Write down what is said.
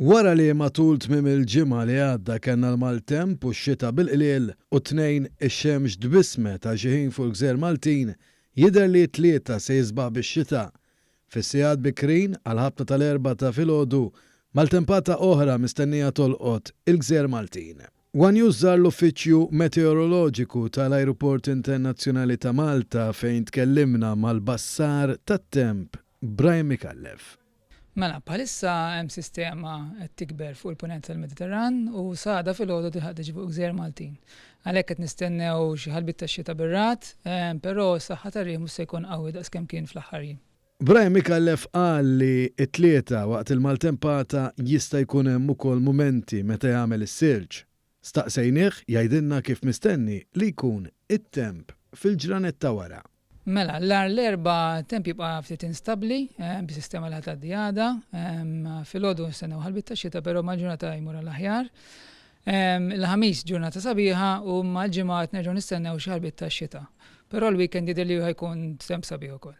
Wara li matul tmiem il-ġimgħa li għadda kellna l-maltemp u x-xita bil-qliel u t-Tnejn ix-xemx tbissmet għal xi ħin fuq il-gżejjer Maltin, jidher li t-Tlieta se jisbaħ bix-xita. Fis-sigħat bikrin, għall-ħabta tal-Erbgħa ta' filgħodu, maltempata oħra mistennija tolqot il-gżejjer Maltin. One News żar l-Uffiċċju Meteoroloġiku tal-Ajruport Internazzjonali ta' Malta fejn tkellimna mal-bassar tat-temp Brian Micallef. Mela, bħalissa hemm sistema qed tikber fuq il-Punent tal-Mediterran u sa għada filgħodu tilħaq tiġi fuq il-gżejjer Maltin. Għalhekk qed nistennew xi ħalbiet tax-xita bir-ragħad, però s-saħħa tar-riħ mhux se jkun qawwi daqs kemm kien fl-aħħar jiem. Brian Micallef qal li t-Tlieta waqt il-maltempata jista' jkun hemm ukoll mumenti meta jagħmel is-silġ. Staqsejnih jgħidilna kif mistenni li jkun it-temp fil-ġranet ta' wara. Mela, nhar l-Erbgħa t-temp jibqa' ftit instabbli bis-sistema li ħa tgħaddi għada. Filgħodu nistennew ħalbiet ta' xita però mal-ġurnata jmur għall-aħjar. Il-Ħamis ġurnata sabiħa u mal-Ġimgħa qed nerġgħu nistennew xi ħalbiet ta' xita. Però l-weekend jidher li ħa jkun temp sabiħ ukoll.